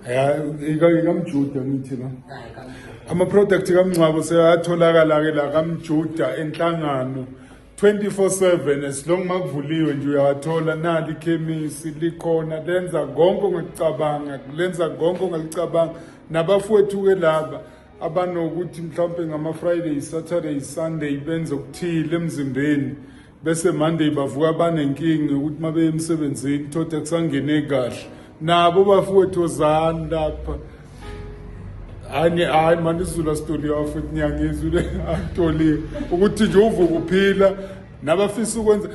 Ya, ikaMjuda ngithi la. Ama-product kaMngcwabo seyatholakala-ke la kaMjuda enhlangano 24/7, as long makuvuliwe nje uyawathola. Nali ikhemisi likhona, lenza konke ongakucabanga, lenza konke ongalicabanga. Nabafowethu-ke laba abanokuthi mhlawumpe ngama-Friday, Saturday, Sunday benze okuthile emzimbeni, bese Monday bavuka banenkinga yokuthi uma beye emsebenzini thothi akusangene kahle, nabo bafowethu ozani lapha. Hayi, hayi mani, isiZulu asitoliwe futhi, niyangizwa, akutoliwe ukuthi nje uvuka uphila. Nabafisa ukwenza,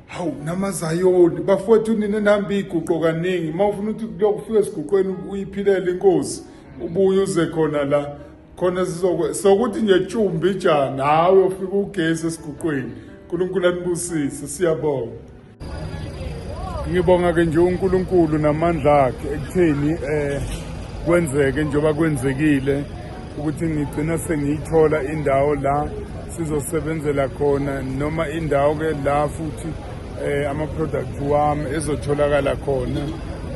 hawu, namazayoni bafowethu, nina nihamba iy'guqo kaningi, uma ufuna ukuthi kuyokufika esiguqweni uyiphilele inkosi, ubuye uze khona la khona sokuthi nje tshumbi jana, hawe ufike ugesi esiguqweni. uNkulunkulu anibusise, siyabonga. Ngibonga-ke nje uNkulunkulu namandla akhe ekutheni kwenzeke njengoba kwenzekile ukuthi ngigcina sengiyithola indawo la sizosebenzela khona, noma indawo-ke la futhi ama-product wami ezotholakala khona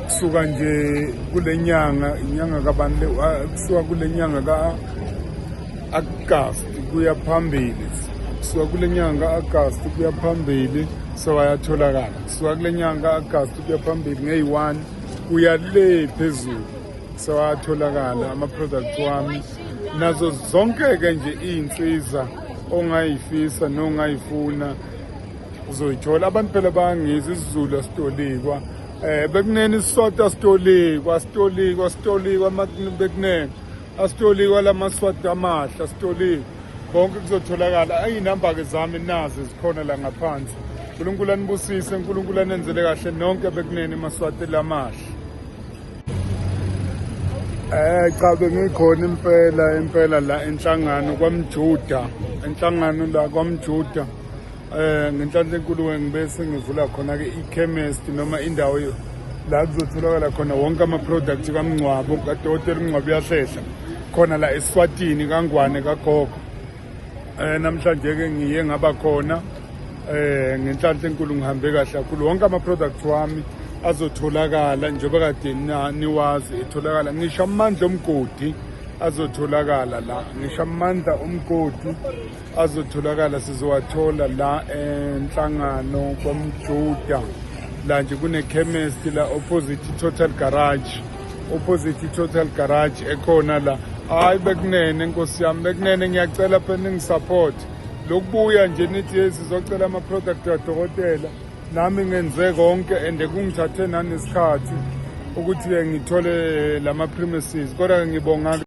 kusuka nje kule nyanga, inyanga kabani le? Kusuka kule nyanga ka-August kuya phambili, kusuka kule nyanga ka-August kuya phambili sewayatholakala. Kusuka kule nyanga ka-August kuya phambili ngeyi-1 kuya le phezulu sewayatholakala ama-product wami nazo zonke-ke nje iy'nsiza ongayifisa nongayifuna uzoyithola. Abantu phela bayangizwa, isiZulu asitolikwa, bekunene isiSwati asitolikwa, asitolikwa, asitolikwa bekunene, asitolikwa lamaswati amahle, asitolikwa. Konke kuzotholakala. Iy'namba-ke zami nazi zikhona la ngaphansi. uNkulunkulu anibusise, uNkulunkulu anenzele kahle nonke bekunene, maswati lamahle. Cha, bengikhona impela impela la enhlangano kwaMjuda, enhlangano la kwaMjuda. Ngenhlanhla enkulu ngibe sengivula khona ke i-chemist, noma indawo la kuzotholakala khona wonke ama-product kaMngcwabo, kadokotela uMngcwabo uyahlehla, khona la eSwatini kaNgwane kagogo. Namhlanje ke ngiye ngaba khona, ngenhlanhla enkulu ngihambe kahle kakhulu. Wonke ama-products wami azotholakala njengoba kade niwazi etholakala, ngisho amandla omgodi azotholakala la, ngisho amandla omgodi azotholakala, sizowathola la enhlangano kwaMjuda. La nje kune-chemist la opposite Total Garage, opposite Total Garage ekhona la. Hayi bekunene, nkosi yami, bekunene, ngiyacela phela ningisupport lokubuya nje nithi hey, sizocela ama-product kadokotela. Nami ngenze konke and kungithathe nanesikhathi ukuthi-ke ngithole lama-premises, kodwa-ke ngibonga.